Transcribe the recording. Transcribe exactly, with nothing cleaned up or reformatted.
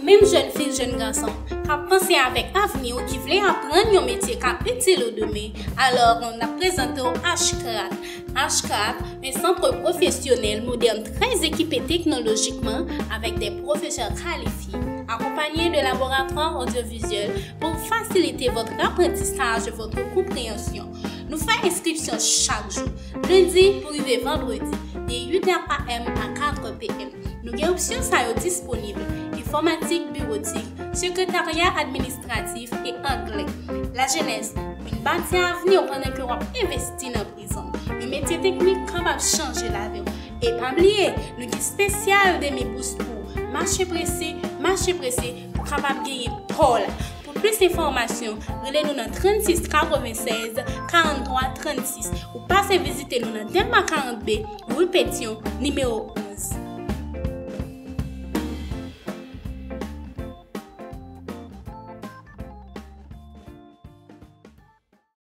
Menm jèn fi, jèn gason k ap panse avèk avni w, ki vle aprann yon metye k ap itil ou demen, alò n ap prezante w Ashcraft. Ashcraft, un centre professionnel moderne très équipé technologiquement avec des professeurs qualifiés, accompagné de laboratoires audiovisuels pour faciliter votre apprentissage et votre compréhension. Nou fè enskripsyon chak jou, lendi pou rive vandredi, de uit a.m. a kat a.m. Nou gen opsyon sa yo disponib: enfòmatik, biwotik, sekretarya administratif e anglè. Lajenès, vin bati avni w pandan ke w ap envesti nan prezan w. Yon metye teknik kapab chanje lavi w. E pa bliye, nou gen espesyal demi bous pou w. Mache prese, mache prese pou w kapab genyen pa w la. Pou plis enfòmasyon, rele nou nan trannsis katrevennsèz karanntwa trannsis ou pase vizite nou nan Dèlma karant B, ri Petyon, nimewo